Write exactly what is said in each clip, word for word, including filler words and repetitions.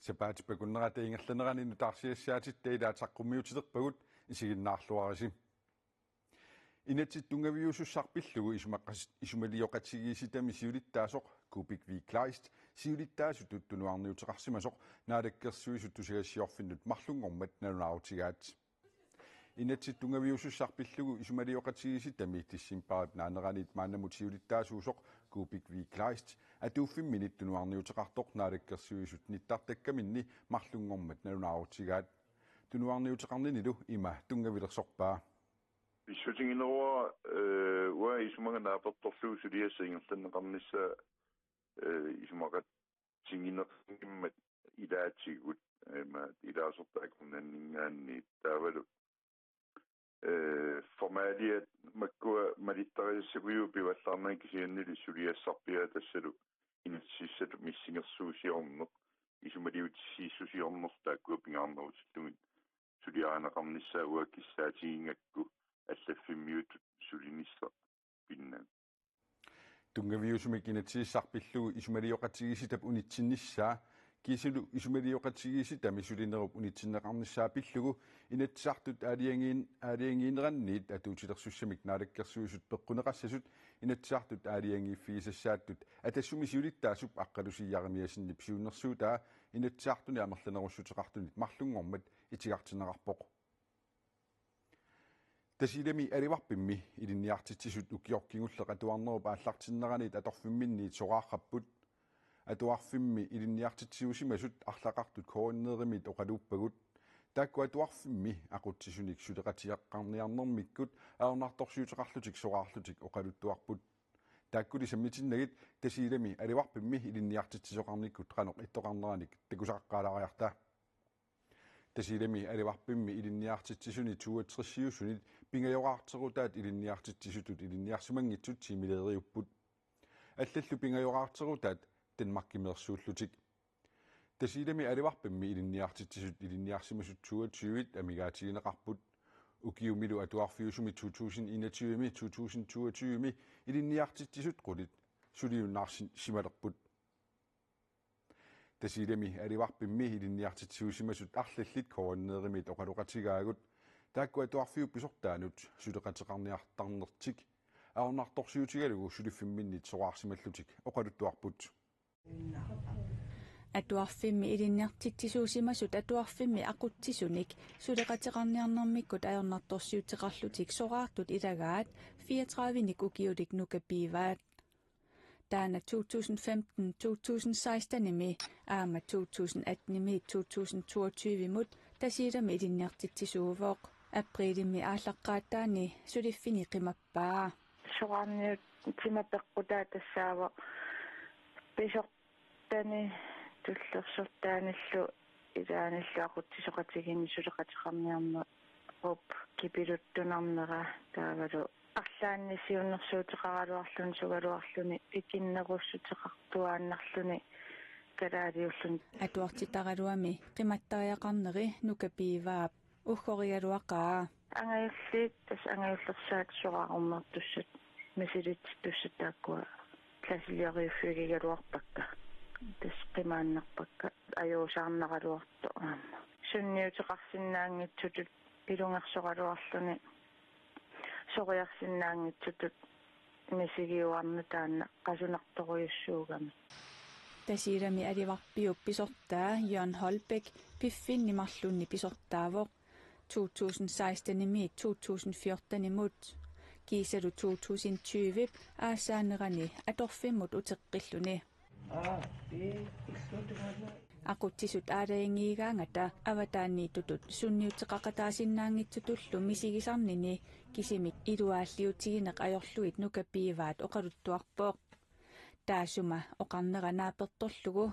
Sapaatip akunnerata ingerlanerani nutaarsiassaatitta ilaat saqqummiutilerpagut, isiginnaarluarisi. Inatsit tunngaviusussaq pillugu isumaqas-, isumalioqatigiissitami siulittaasoq Kuupik V. Kleist siulittaasutut tunuarniuteqarsimasoq Naalakkersuisut tusagassiorfinnut marlunngormat nalunaarutigaat. Inatsit tunngaviusussaq pillugu isumalioqatigiissitami decembarip naaneraniit maannamut siulittaasuusoq Kuupik V. Kleist atuuffimmini tunuarniuteqartoq Naalakkersuisut nittartakkaminni marlunngormat nalunaarutigaat. Tunuarniuteqarninilu ima tunngavilersorpaa. Pissutigineruara, ee, uanga isumaga naapertorlugu suliassaq ingerlanneqarnissaa, ee, isumaqatigineqanngimmat ilaatigut, ee, ma-, ilaasortaakkunanngaanniit taavalu, ee, formalia makkua malittarisassakujuu pivallaarnani kisiannili suliassarpiaa tassalu inatsisissatut missingersuusiorneq, isumaliutissiissusiorneq taakkua pingaarnerusillugit suliarineqarnissaa uanga kissaatigigakku allaffimmiutut sulinissaq pinnagu. Tunngaviusumik inatsisissaq pillugu isumalioqatigiissitap unitsinnissaa, kiisalu isumalioqatigiissitami sulinerup unitsinneqarnissaa pillugu Inatsisartut aalajangiin-, aalajangiineranniit atuutilersussamik Naalakkersuisut peqquneqassasut Inatsisartut aalajangiiffigisassaattut Atassumi siulittaasup Aqqalusi Jerimiassenip siunnersuutaa Inatsisartuni amerlanerussuteqartunit marlunngormat itigartinneqarpoq. Tasiilami Alivarpimmi ilinniartitsisut ukioq kingulleq atuarnerup aallartinneraniit atorfimminniit soraarrapput. Atuarfimmi ilinniartitsisuusimasut arlaqartut K N R-imiit oqaluuppagut. Taakku atuarfimmi aqutsisunik suleqateqarniarnermikkut ajornartorsiuteqarlutik soraarlutik oqaluttuarput. Taakkuli sammitinnagit Tasiilami Alivarpimmi ilinniartitsisoqarnikkut qanoq ittoqarneranik takusaqqaalaariarta. Tasiilami Alivarpimmi ilinniartitsisuni toogtresiusunit pingajoraarterutaat ilinniartitsisutut ilinniarsimanngitsut tiimileeriupput. Allallu pingajoraarterutaat Danmarkimeersuullutik. Tasiilami Alivarpimmi ilinniartitsisut ilinniarsimasut toogtyvit amigaatigineqarput. Ukiumilu atuarfiusumi to tusind enogtyve-mi to tusind toogtyve-mi ilinniartitsisut qulit suliunnaarsimalerput. Tasiilami Alivarpimmi ilinniartitsisuusimasut arlallit K N R-imiit oqaloqatigaagut. Taakku atuarfiup pisortaanut suleqateqarniartarnertik ajornartorsiutigalugu suliffimminniit soraarsimallutik oqaluttuarput. Atuarfimmi ilinniartitsisuusimasut atuarfimmi aqutsisunik suleqateqarniarnermikkut ajornartorsiuteqarlutik soraartut ilagaat fireogtredivenik ukiulik nuka piivaat. Taanna to tusind femten, to tusind seksten-imi aamma to tusind atten-imiit to tusind toogtyve-mut Tasiilami ilinniartitsisuuvoq. Apriilimi aallaqqaataani suliffini qimappaa. Soraarniutima peqqutaa tassaavoq pisortani tullersortaanillu ilaanillu aqutsisoqatigiinni suleqateqarniarnerup kipiluttunarnera taavalu arlaanni siunnersuuteqaraluarluni sugaluarluni ikinnerussuteqartuaannarluni kalaaliulluni. Atuartitaraluami qimattariaqarneri nuka piivaap uggorigaluaqaa. Angajulliit tassa angajullersaat soraarummertussat misilittittussat taakkua klassilioriuffigigaluarpakka. Tassa qimaannarpakka ajuusaarnaraluartoq aamma. Sunniuteqarsinnaanngitsutut ilungersoraluarluni soriarsinnaanngitsutut misigiuarneq taanna qasunartorujussuugami. Tasiilami Alivarpiup pisortaa Jørgen Holbæk piffinni marlunni pisortaavoq to tusind seksten-imiit to tusind fjorten-imut. Kiisalu to tusind tyve-p aassaanerani atorfimmut uteqqilluni. Aqutsisut aalajangiigaangata avataaniittutut sunniuteqaqataasinnaanngitsutullu misigisarnini kisimik iluaalliutigineq ajorlugit nuka piivaat oqaluttuarpoq. Taassuma oqarnera naapertorlugu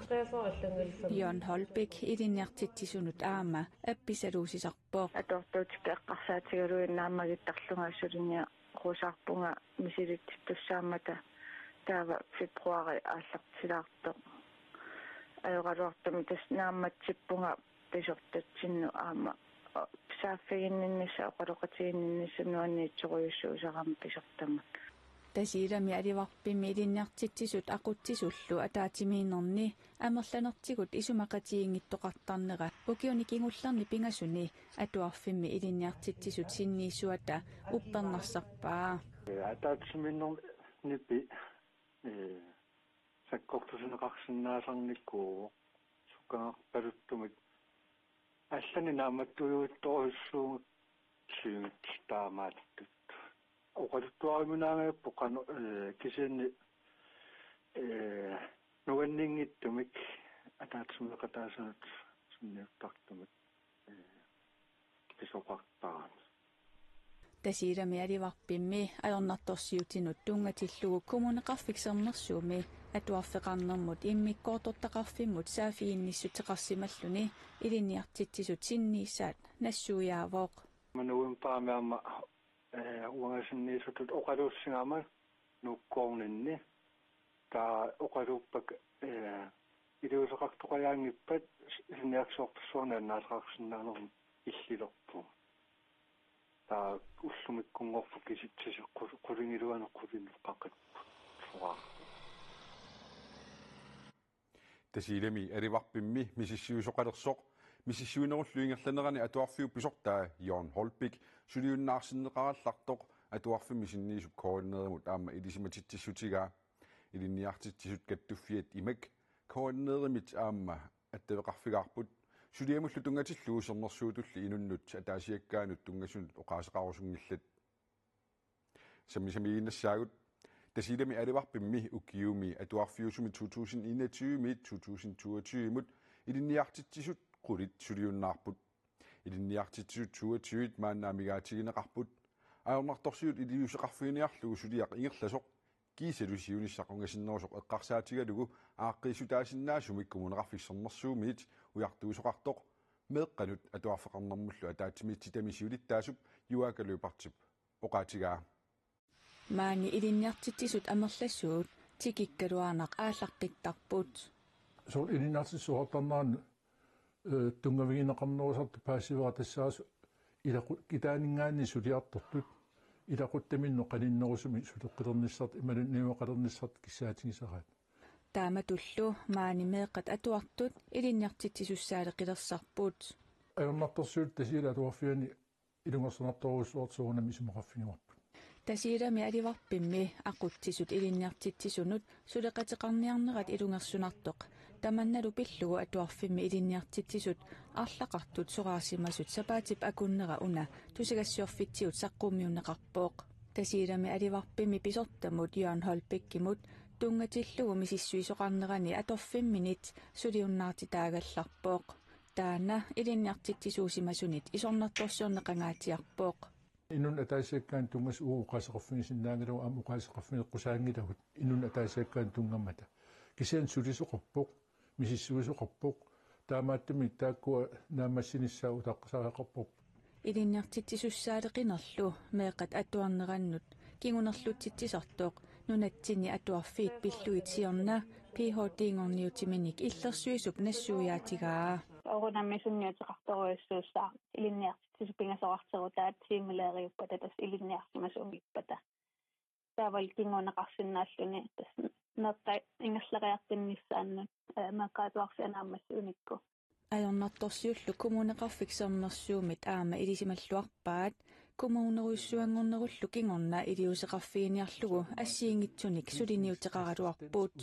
Jørgen Holbæk ilinniartitsisunut aamma appisaluusisarpoq. Atortuutikka eqqarsaatigalugit naammagittarlunga suliniarusaarpunga misilittittussaammata taava februaari aallartilaartoq. Ajoraluartumik tassa naammatsippunga pisortatsinnut aamma saaffiginninnissaq oqaloqatiginninnissaq nuanniitsorujussuusarami pisortamut. Tasiilami Alivarpimmi ilinniartitsisut aqutsisullu ataatsimiinnerni amerlanertigut isumaqatigiinngittoqartarnera ukiuni kingullerni pingasuni atuarfimmi ilinniartitsisut sinniisuata uppernarsarpaa. Ataatsimiinnernipi, ee, sakkortusineqarsinnaasarnikuuvoq sukkanerpaluttumik allanik naammattuujuttorujussuugut siunit taamaattut. Oqaluttuariminaangajapput qanoq, ee, kisianni, ee, nuanninngitsumik ataatsimeeqataasunut sunniuttartumik, ee, pisoqartarami. Tasiilami Alivarpimmi ajornartorsiutinut tunngatillugu Kommuneqarfik Sermersuumi atuarfeqarnermut immikkoortortaqarfimmut saaffiginnissuteqarsimalluni ilinniartitsisut sinniisaat nassuiaavoq. Novembarimi aamma, ee, uanga sinniisutut oqaluussigama Nuukkoorninni. Taava oqaluuppakka, ee, iliuuseqartoqajaanngippat ilinniartitsisuarnik annaasaqarsinnaanermut illilerpugut. Taava ullumikkunngorput kisitsisit qul-, qulingiluanut qulinut qaqipput. Soraarput. Tasiilami Alivarpimmi misissuisoqalersoq misissuinerullu ingerlanerani atuarfiup pisortaa Jørgen Holbæk suliunnaarsinneqarallartoq atuarfimmi sinniisup K N R-imut aamma ilisimatitsissutigaa. Ilinniartitsisut kattuffiat imak K N R-imit aamma attaveqarfigaarput suliamullu tunngatillugu sermersuutulli inunnut ataasiakkaanut tunngasunut oqaaseqarusunngillat. Sammisamiiginnassaagut. Tasiilami Alivarpimmi ukiumi atuarfiusumi to tusind enogtyve-miit to tusind toogtyve-mut ilinniartitsisut qulit suliunnaarput. Ilinniartitsisut toogtyve maanna amigaatigineqarput. Ajornartorsiut iliuuseqarfiginiarlugu suliaq ingerlasoq kiisalu siunissaq ungasinnerusoq eqqarsaatigalugu aaqqiissutaasinnaasumik Kommuneqarfik Sermersuumiit ujartuisoqartoq meeqqanut atuarfeqarnermullu ataatsimiititami siulittaasup Juaaka Lyberthip oqaatigaa. Maani ilinniartitsisut amerlasuut tikikkaluarnaq aallaqqittarput. Soorlu ilinniartitsisuartarnerani, ee, tunngavigineqarnerusartut paasivara tassaasoq ilaqu-, kitaaninngaanniit suliartortut ilaquttaminnut qaninnerusumik suleqqilernissartik imaluunniit najugaqalernissartik kissaatigisaraat. Taamatullu maani meeqqat atuartut ilinniartitsisussaaleqilersarput. Ajornartorsiut Tasiilap Atuarfiani ilungersunartorujussuartut soorunami isumaqarfigivarput. Tasiilami Alivarpimmi aqutsisut ilinniartitsisunut suleqateqarniarnerat ilungersunartoq tamannalu pillugu atuarfimmi ilinniartitsisut arlaqartut soraarsimasut sapaatip akunnera una tusagassiorfitsigut saqqummiunneqarpoq. Tasiilami Alivarpimmi pisortamut Jørgen Holbækimut tunngatillugu misissuisoqarnerani atorfimminit suliunnaartitaagallarpoq. Taanna ilinniartitsisuusimasunit isornartorsiorneqangaatsiarpoq. Inunnut ataasiakkaanut tunngasut uagut oqaaseqarfigisinnaanngilagut aamma oqaaseqarfigeqqusaanngilagut inunnut ataasiakkaanut tunngammata. Kisianni sulisoqarpoq, misissuisoqarpoq, taamaattumik taakkua naammassinissaat utaqqisariaqarpoq. Ilinniartitsisussaaleqinerlu meeqqat atuarnerannut kingunerlutsitsisartoq nunatsinni atuarfiit pillugit siorna Ph.D.-nngorniutiminik illersuisup nassuiaatigaa. Soorunami sunniuteqartorujussuussaaq ilinniartitsisut pingasoqarterutaat timelæreriuppata tassa ilinniarsimasuunngorpata. Taavalu kinguneqarsinnaalluni tassa meeqqat ingerlariaqqinnissaannut, ee, meeqqat atuarfiat naammassiunikku. Ajornartorsiullu Kommuneqarfik Sermersuumit aamma ilisimalluarpaat kommunerujussuanngornerullu kingorna iliuuseqarfiginiarlugu assigiinngitsunik suliniuteqaraluarput.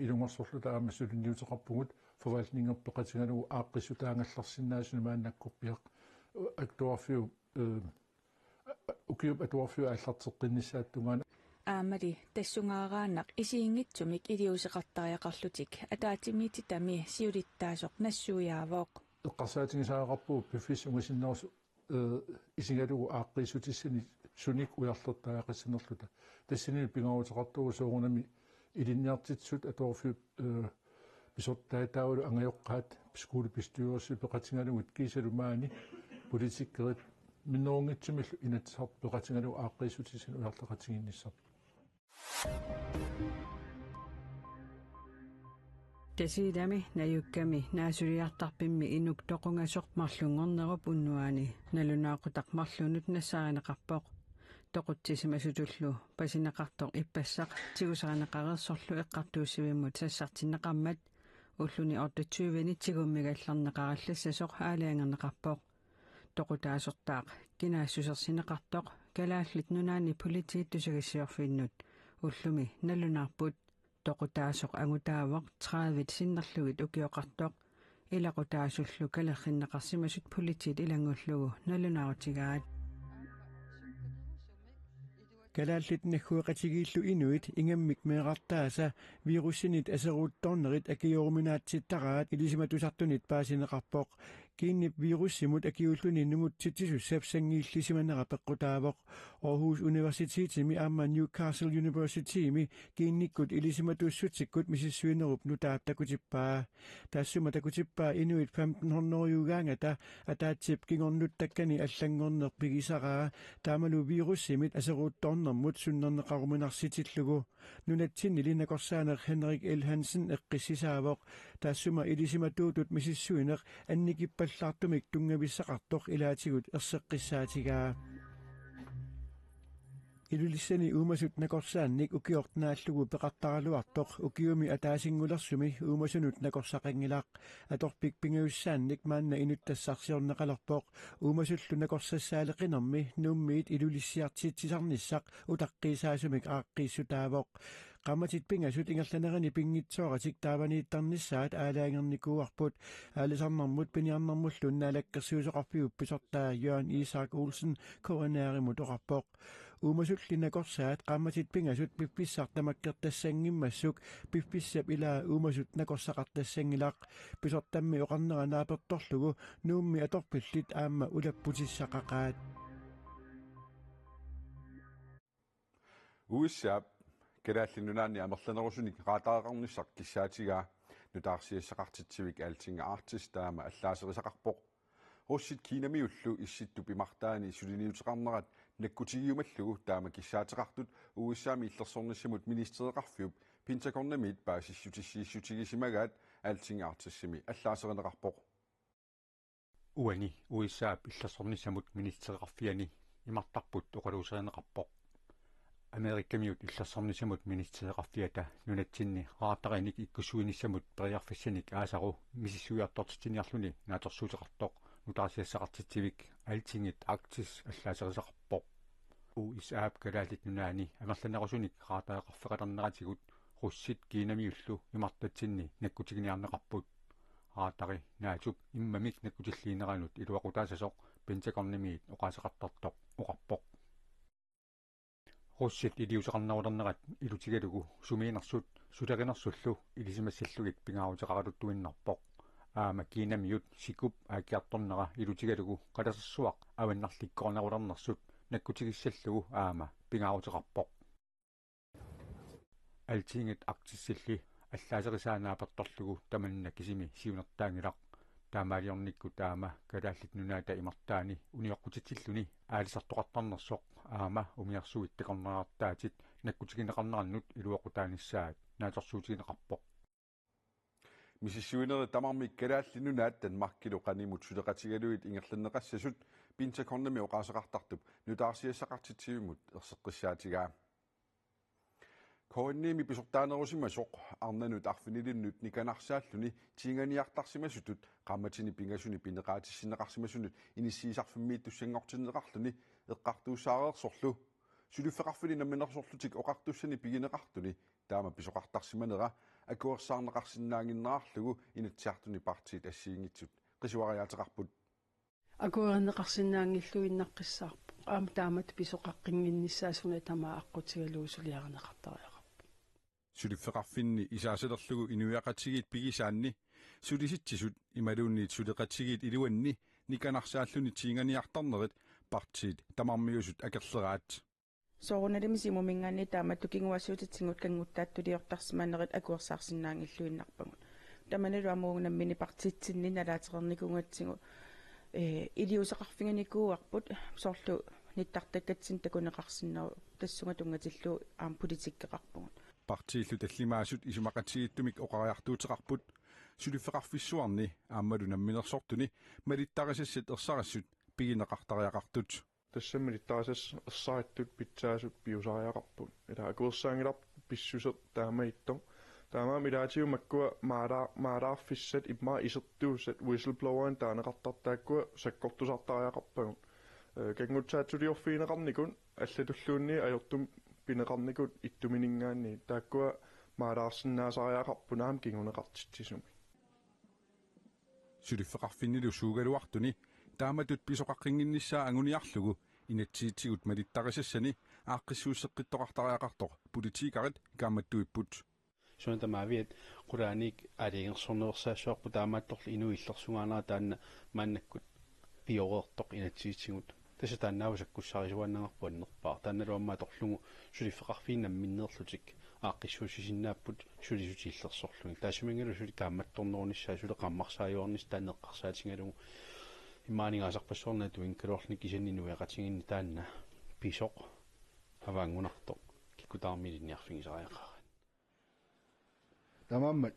Ilungersorluta aamma suliniuteqarpugut forvaltningerput peqatigalugu aaqqissutaagallarsinnaasunik maannakkorpiaq atuarfiup, ee, ukiup atuarfiup aallarteqqinnissaata tungaanut. Aammali tassungaaraannaq isiginngitsumik iliuuseqartariaqarlutik ataatsimiititami siulittaasoq nassuiaavoq. Eqqarsaatigisariaqarpugut piffissap ungasinnerusoq, ee, isigalugu aaqqiissutissanik sunik ujarlertariaqassanerluta. Tassanilu pingaaruteqartoq soorunami ilinniartitsisut atuarfiup, ee, pisortai taavalu angajoqqaat skolebestyrelsi peqatigalugit kiisalu maani politikerit minnerunngitsumillu Inatsisartut peqatigalugit aaqqiissutissanik ujarleqatigiinnissarput. Tasiilami najukkami naasuliartarfimmi inuk toqungasoq marlunngornerup unnuaani nalunaaqutaq marlunut nassaarineqarpoq. Toqutsisimasutullu pasineqartoq ippassaq tigusarineqareersorlu eqqartuussivimmut sassartinneqarmat ulluni otteogtyveni tigummigallarneqarallassasoq aalajangerneqarpoq. Toqutaasortaaq kinaassusersineqartoq Kalaallit Nunaanni Politiit tusagassiorfinnut ullumi nalunaarput. Toqutaasoq angutaavoq tredive sinnerlugit ukioqartoq. Ilaqutaasullu kalerrinneqarsimasut politiit ilanngullugu nalunaarutigaat. Kalaallit naggueqatigiillu inuit ingammik meerartaasa virusinit aseruuttoornerit akioruminaatsittaraat ilisimatusartunit paasineqarpoq. Kiinnip virusimut akiuulluni nungutsitsisussap sanngiillisimanera peqqutaavoq. Aarhus Universitetimi aamma Newcastle Universitymi kiinnikkut ilisimatuussutsikkut misissuinerup nutaap takutippaa. Taassuma takutippaa inuit femten hundrede-ugaangata ataatsip kingornuttakkani allanngorneq pigisaraa taamalu virusimit aseruuttoornermut sunnerneqaruminarsitillugu. Nunatsinnili nakorsaaneq Henrik L. Hansen eqqissisaavoq. Taassuma ilisimatuutut misissuineq annikippallaartumik tunngavissaqartoq ilaatigut erseqqissaatigaa. Ilulissani uumasut nakorsaannik ukioq naallugu peqartaraluartoq ukiumi ataasinngulersumi uumasunut nakorsaqanngilaq. Atorpik pingajussaannik maanna inuttassarsiorneqalerpoq. Uumasullu nakorsassaaleqinermi Nuummiit Ilulissiartitsisarnissaq utaqqiisaasumik aaqqiissutaavoq. Qaammatit pingasut ingerlanerini pinngitsooratik taavaniittarnissaat aalajangernikuuarput. Aalisarnermut piniarnermullu Naalakkersuisoqarfiup pisortaa Jørgen Isak Olsen K N R-imut oqarpoq. Uumasulli nakorsaat qaammatit pingasut piffissaq tamakkertassanngimmassuk piffissap ilaa uumasut nakorsaqartassanngilaq. Pisortammi oqarnera naapertorlugu Nuummi atorfillit aamma ulapputissaqaqaat. U S A-p Kalaallit Nunaanni amerlanerusunik raatareqarnissaq kissaatigaa nutaarsiassaqartitsivik Altinget Arktis taama allaaserisaqarpoq. Russit Kinamiullu Issittup imartaani suliniuteqarnerat nakkutigiumallugu taama kissaateqartut U S A-mi illersornissamut ministereqarfiup Pentagonimiit paasissutissiissutigisimagaat Altinget Arktisimi allaaserineqarpoq. Uani U S A-p illersornissamut ministereqarfiani imartarput oqaluuserineqarpoq. Amerikamiut illersornissamut ministereqarfiata nunatsinni raatarinik ikkussuinissamut periarfissanik aasaru misissuiartortitsiniarluni naatsorsuuteqartoq nutaarsiassaqartitsivik Altinget Arktis allaaserisaqarpoq. U S A-p Kalaallit Nunaanni amerlanerusunik raatareqarfeqalerneratigut russit Kinamiullu imartatsinni nakkutiginiarneqarput. Raatari NATO-p immamik nakkutilliineranut iluaqutaassasoq Pentagonimiit oqaaseqartartoq oqarpoq. Russit iliuuseqarnerulernerat ilutigalugu sumiinnersut sulerinersullu ilisimassallugit pingaaruteqaraluttuinnarpoq. Aamma Kinamiut sikup aakkiartornera ilutigalugu qalasersuaq avannarlikkoornerulernersut nakkutigissallugu aamma pingaaruteqarpoq. Altinget Arktisilli allaaserisaa naapertorlugu tamanna kisimi siunertaanngilaq. Taamaaliornikkut aamma Kalaallit Nunaata imartaani unioqqutitsilluni aalisartoqartarnersoq aamma umiarsuit takornariartaatit nakkutigineqarnerannut iluaqutaanissaat naatsorsuutigineqarpoq. Misissuinerit tamarmik Kalaallit Nunaat Danmarkilu qanimut suleqatigalugit ingerlanneqassasut Pentagonimi oqaaseqartartup nutaarsiassaqartitsivimmut erseqqissaatigaa. K N I-mi pisortaanerusimasoq arnanut arfinilinnut nikanarsaalluni tiinganiartarsimasutut qaammatini pingasuni pineqaatissinneqarsimasunut inissiisarfimmiittussanngortinneqarluni eqqartuussaareersorlu suliffeqarfinni namminersorlutik oqartussani pigineqartuni taama pisoqartarsimanera akuersaarneqarsinnaannginnerarlugu Inatsisartuni partiit assigiinngitsut qisuariaateqarput. Akuerinneqarsinnaanngilluinnaqqissaarpoq. Aamma taamatut pisoqaqqinnginnissaa suna tamaat aqqutigalugu suliarineqartariaqarpoq. Suliffeqarfinni isaasalerlugu inuiaqatigiit pigisaanni sulisitsisut imaluunniit suleqatigiit iluanni nikanarsaalluni tiinganiartarnerit partiit tamarmiusut akerleraat. Soorunalimi Siumuminngaanniit taamatut kinguaassiuutitigut kannguttaattuliortarsimanerit akuersaarsinnaanngilluinnarpagut. Tamanilu aamma uagut nammineq partiitsinni nalaatereernikuugatsigu, ee, iliuuseqarfiginikuuarput soorlu nittartakkatsinnik takuneqarsinnaavoq tassunga tunngatillugu aamma politikkeqarpugut. Partiillu tallimaasut isumaqatigiittumik oqariartuuteqarput suliffeqarfissuarni aammalu namminersortuni malittarisassat ersarissut pigineqartariaqartut. Tassami malittarisassat ersarittut pitsaasut piusariaqarput. Ila akuersaanngilarput pissuseq taamaattoq. Taamaammat ilaatigut makkua maala-, maalaarfissat immaqa isertuussat whistleblowerinik taaneqartartut taakkua sakkortusartariaqarpagut. Ee, kanngutsaatsuliorfigineqarnikut allatulluunniit ajortumik pineqarnikut ittuminiinngaanniit taakkua maalaarsinnaasariaqarput aamma kinguneqartitsisumik. Suliffeqarfinnilu suugaluartuni taamatut pisoqaqqinnginnissaa anguniarlugu inatsisitigut malittarisassani aaqqissuusseqqittoqartariaqartoq politikerit kaammattuipput. Suna tamaaviat qulaaniit aalajangersorneqarsaassavarput taamaattorli inuit illersugaanerat taanna maannakkut pioreertoq inatsisitigut. Tassa taannaavoq sakkussaarisuaannarpoq annerpaaq. Taannalu aamma atorlugu suliffeqarfiit namminneerlutik aaqqissuussisinnaapput sulisut illersorlugit. Taassuminngalu suli kaammattornerunissaa suli qarmarsaajuarnissaq taanna eqqarsaatigalugu. Immaqa aningaasarpassuarnik atuinngikkaluarluni kisianni inuiaqatigiinni taanna pisoq avaanngunartoq kikkut tamarmik ilinniarfigisariaqaraat. Taamaammat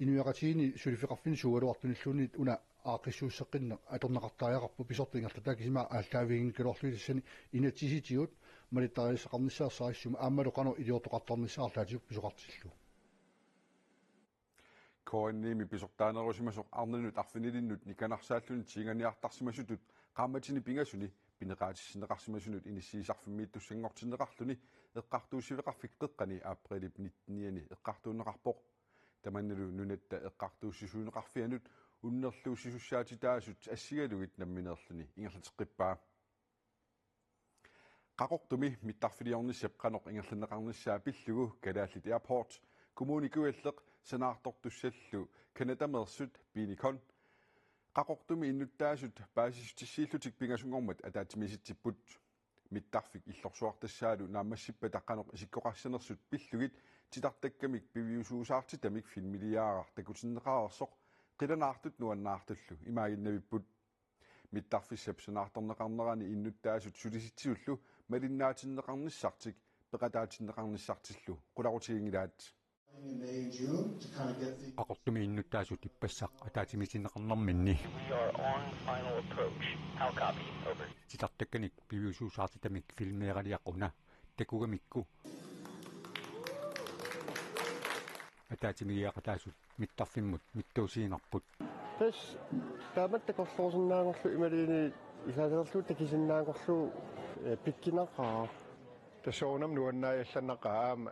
inuiaqatigiinni suliffeqarfinni suugaluartunilluunniit una aaqqissuusseqqinneq atorneqartariaqarpoq pisortaq ingerlataa kisima aallaaviginngikkaluarlugit tassani inatsisitigut malittarisaqarnissaa ersarissumik aammalu qanoq iliortoqartarnissaa arlaatigut pisoqartillugu. K N I-mi pisortaanerusimasoq arnanut arfinilinnut nikanarsaalluni tiinganiartarsimasutut qaammatini pingasuni pineqaatissinneqarsimasunut inissiisarfimmiittussanngortinneqarluni eqqartuussiveqarfik qeqqani aprilip nittenianni eqqartuunneqarpoq. Tamannalu Nunatta Eqqartuussisuuneqarfianut unnerluussisussaatitaasut assigalugit nammineerluni ingerlateqqippaa. Qaqortumi mittarfiliornissap qanoq ingerlanneqarnissaa pillugu Kalaallit Airport, Kommune Kujalleq, Sanaartortussallu Canadameersut Pinikon Qaqortumi innuttaasut paasissutissiillutik pingasunngormat ataatsimiisitsipput. Mittarfik illorsuartassaalu naammassippata qanoq isikkoqassanersut pillugit titartakkamik piviusuusaartitamik filmiliaaraq takutinneqareersoq qilanaartut nuannaartullu imaaginnavipput. Mittarfissap sanaartorneqarnerani innuttaasut sulisitsisullu malinnaatinneqarnissartik peqataatinneqarnissartillu qularutiginngilaat. Qaqortumi innuttaasut ippassaq ataatsimiitinneqarnerminni. We are on final approach. How copy? Over. Titartakkanik piviusuusaartitamik filmeeraliaq una takugamikku ataatsimiigiaqataasut mittarfimmut mittuusiinnarput. Tassa taamatut takorloorusinnaanngorlugu imaluunniit ilaasalerlugu takusinnaanngorlugu, eh, pikkunaqaaq. Tassa soorunami nuannaajallannaqaaq aamma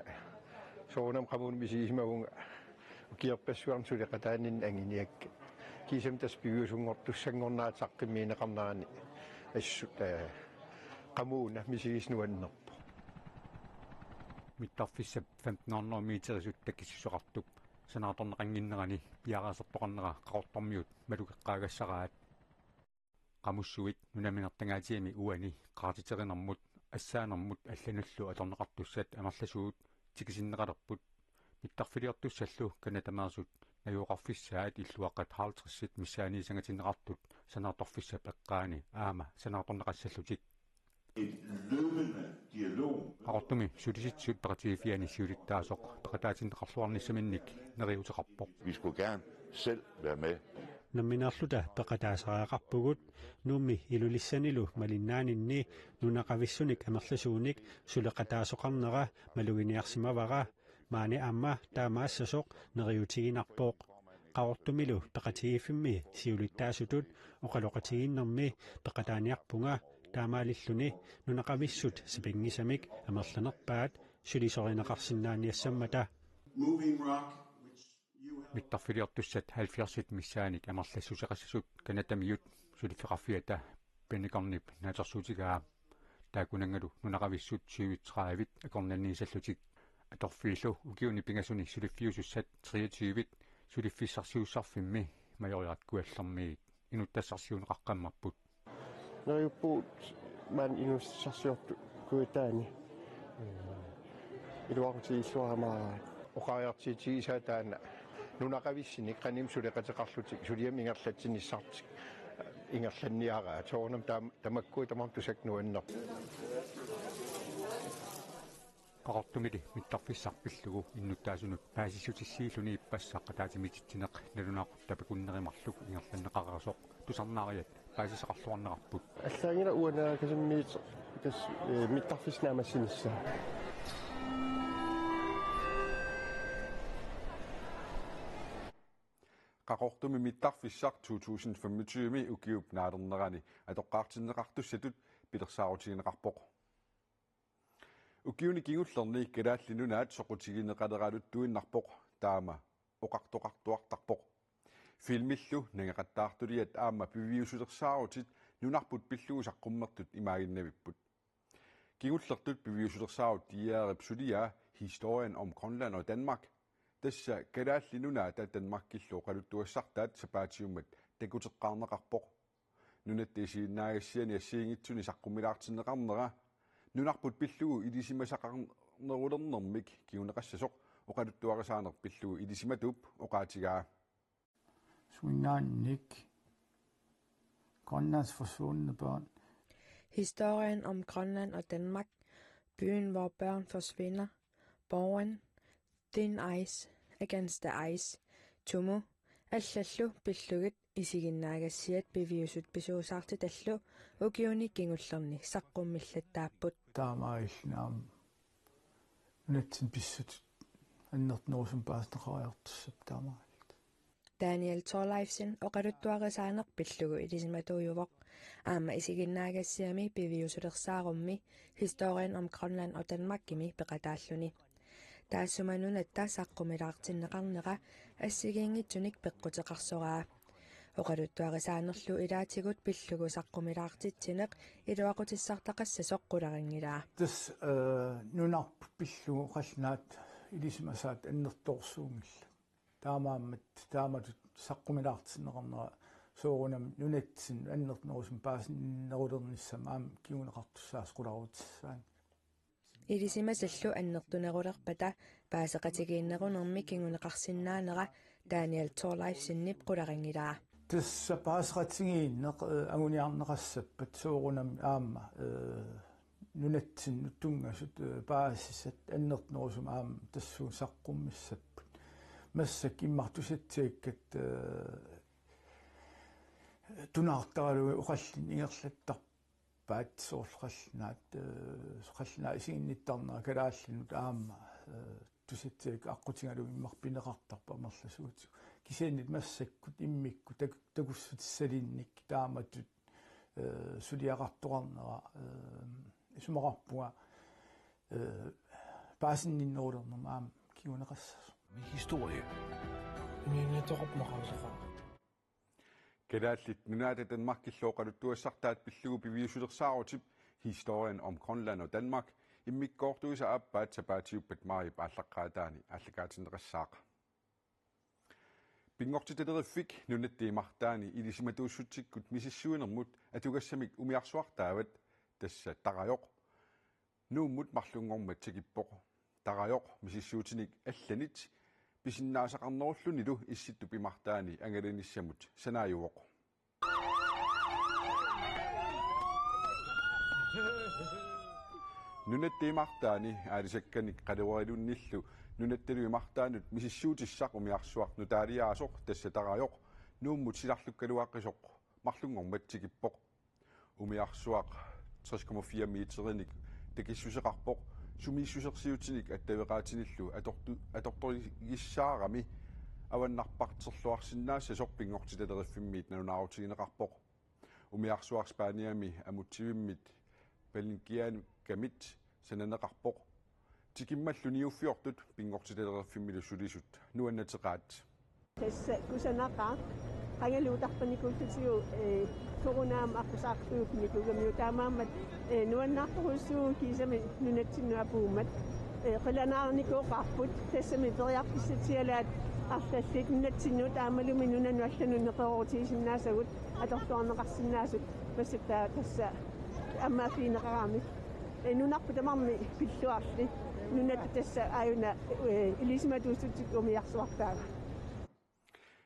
soorunami qamuuna misigisimavunga ukiorpassuarni suleqataaninni anguniakkat. Kiisami tassa piviusunngortussanngornerat saqqummiunneqarnerani assut, eh, qamuuna misigisaq nuannerpoq. Mittarfissap femten hundrede meterisut takissuseqartup sanaartorneqannginnerani piareersartoqarnera Qaqortormiut malugeqqaagassaraat. Qamussuit nunaminertangaatsiami uani qaartiterinermut assaanermut allanullu atorneqartussat amerlasuut tikisinneqalerput. Mittarfiliortussallu Canadameersut najugaqarfissaat illuaqqat halvtredsit missaaniissangatinneqartut sanaartorfissap eqqaani aamma sanaartorneqassallutik. Et løbende dialog. Qaqortumi Sulisitsisut Peqatigiiffianni siulittaasoq peqataatinneqarluarnissaminnik neriuuteqarpoq. Vi skulle gerne selv være med. Nammineerluta peqataasariaqarpugut, Nuummi Ilulissanilu malinnaaninni nunaqavissunik amerlasuunik suleqataasoqarnera maluginiarsimavara, maani aamma taamaassasoq neriuutiginarpoq. Qaqortumilu peqatigiiffimmi siulittaasutut oqaloqatigiinnermi peqataaniarpunga, taamaalilluni nunaqavissut sapinngisamik amerlanerpaat sulisorineqarsinnaaniassammata. Moving Rock, which you have. Mittarfiliortussat halvfjerdsit missaanik amerlassuseqassasut Canadamiut suliffeqarfiata Pentagonip naatsorsuutigaa. Taakkunanngalu nunaqavissut syvogtredive akornanniissallutik. Atorfiillu ukiuni pingasuni suliffiusussat treogtyve suliffissarsiussarfimmi Majoriat Kujallermiit inuttassarsiuunneqaqqammerput. Neriuppugut maani inuussutissarsiortut kujataani. Iluaqutigilluarama. Oqariartuutigisaa taanna nunaqavissunik qanimut suleqateqarlutik suliamik ingerlatsinissartik ingerlanniaraat. Soorunami taam-, tamakkua tamarmik tusakka nuannerpoq. Qaqortumili mittarfissaq pillugu innuttaasunut paasissutissiilluni ippassaq ataatsimiititsineq nalunaaqutaq tapakunnerumarluk ingerlanneqareersoq tusarnaariat paasisaqarluarneqarput. Allaanngilaq uanga Kasummiit kas-, eh, mittarfissinaamassinissaq. Qaqortumi mittarfissaq to tusind femogtyve ukiup naalernerani atoqqaartinneqartussatut pilersaarutigineqarpoq. Ukiuni kingullerni Kalaallit Nunaat soqutigineqaleraluttuinnarpoq, taama oqartoqartuartarpoq. Filmillu nangeqattaartuliat aamma piviusulersaarutit nunarput pillugu saqqummertut imaaginnavipput. Kingullertut piviusulersaarut D R-ip suliaa Historien om Grønland og Danmark. Tassa Kalaallit Nunaata Danmarkillu oqaluttuassartaat sapaatiummat takuteqqaarneqarpoq. Nunatta isiginnaagassiani assigiinngitsuni saqqummilaartinneqarnera nunarput pillugu ilisimasaqarnerulernermik kinguneqassasoq oqaluttuarisaaneq pillugu ilisimatuup oqaatigaa. Suinnaannik Grønlands forsvundne børn. Historien om Grønland og Danmark. Byen, hvor børn forsvinder. Borgen. Thin Ice. Against the Ice. Tumu. Allallu pillugit isiginnaagassiat piviusut pisuusaartitallu ukiuni kingullerni saqqummillattaapput. Taamaalilluni aamma nunatsinni pissutsit annertunerusumik paasineqariartussaapput taamaalillutik. Daniel Thorleifsen oqaluttuarisaaneq pillugu ilisimatuujuvoq. Aamma isiginnaagassiami piviusulersaarummi Historien om Grønland og Danmarkimi peqataalluni. Taassuma nunatta saqqummilaartinneqarnera assigiinngitsunik peqquteqarsoraa. Oqaluttuarisaanerlu ilaatigut pillugu saqqummilaartitsineq iluaqutissartaqassasoq qularinngilara. Tassa, eh, nunarput pillugu qallunaat ilisimasaat annertoorsuunngillat. Taamaammat taamatut saqqummilaartinneqarnera soorunami nunatsinni annertunerusumik paasinerulernissamut aamma kinguneqartussaasoq qularutissaani. Ilisimasallu annertunerulerpata paaseqatigiinnerunermi kinguneqarsinnaanera Daniel Thorleifsenip qularinngilara. Tassa paaseqatigiinneq, eh, anguniarneqassappat soorunami aamma, eh, nunatsinnut tunngasut, eh, paasisat annertunerusumik aamma tassuuna saqqummissapput. Massakkut immaqa tusatsiakkat, eh, tunaartaralugit oqallinneq ingerlattarpaat soorlu qallunaat, eh, qallunaat isiginnittarnerat kalaallinut aamma, eh, tusatsiakkat aqqutigalugit immaqa pineqartarput amerlasuutigut. Kisianni massakkut immikkut tak-, takussutissalinnik taamatut, eh, suliaqartoqarnera, eh, isumaqarpunga, eh, paasinninnerulernermut aamma kinguneqassasoq. Min historie. Inuuniutoqarpoq maqaasaqaaq. Kalaallit Nunaata Danmarkillu oqaluttuassartaat pillugu piviusulersaarutip Historien om Grønland og Danmark immikkoortuisa aappaat sapaatiuppat maajip aallaqqaataani aallakaatinneqassaaq. Pinngortitaleriffik nunatta imartaani ilisimatuussutsikkut misissuinermut atugassamik umiarsuartaavat, tassa tarajoq, Nuummut marlunngormat tikippoq. Tarajoq misissuutinik allanit pisinnaasaqarnerullunilu Issittup imartaani angalanissamut sanaajuvoq. Nunatta imartaani aalisakkanik qaliuerilunnillu nunattalu imartaanut misissuutissaq umiarsuaq nutaaliaasoq, tassa tarajoq, Nuummut silarlukkaluaqisoq marlunngormat tikippoq. Umiarsuaq tres komma fire meterinik takissuseqarpoq, sumiissusersiutinik attaveqaatinillu atortu-, atortorigissaarami avannarparterluarsinnaassasoq Pinngortitaleriffimmit nalunaarutigineqarpoq. Umiarsuaq Spaniami amutsivimmit Palenqueagamit sananeqarpoq. Tikimmallu niuffiortut Pinngortitaleriffimmili sulisut nuannateqaat. Tassa kusanaqaaq, qangali utarpanikuullutigu, eh, coronaamut aqqusaartuup nikugamiuk, taamaammat, eh, nuannaartorujussuuvugut kiisami nunatsinnut apuummat. Eh, qilanaarnikuuqaarput, tassami periarfissatsialaat arlallit nunatsinnut aammalumi nunanut allanut neqeroorutigisinnaasagut atorluarneqarsinnaasut, massakkut tassa ammaaffigineqaramik. Eh, nunarput tamarmi pilluarli. Nunatta tassa aajuna, eh, ilisimatuussutsikkut umiarsuartaava.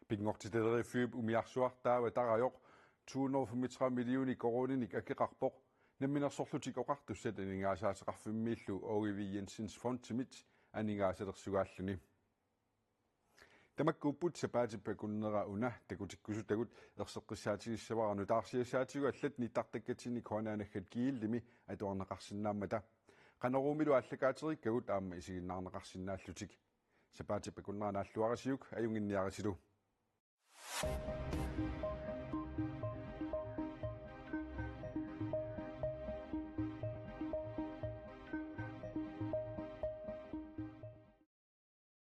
Pinngortitaleriffiup umiarsuartaava tarajoq to hundrede og femogtredive millioner koruuninik akeqarpoq. Namminersorlutik Oqartussat Aningaasaateqarfimmiillu Aage V. Jensens Fondimit aningaasalersugaallutik. Tamakkuupput sapaatip akunnera una takutikkusutagut. Erseqqissaatigissavara nutaarsiassaatigut allat nittartakkatsinni K N R-naggat G L-imi atuarneqarsinnaammata. Qanoruumilu aallakaaterikkagut aamma isiginnaarneqarsinnaallutik. Sapaatip akunnera naalluarisiuk ajunnginniarisilu.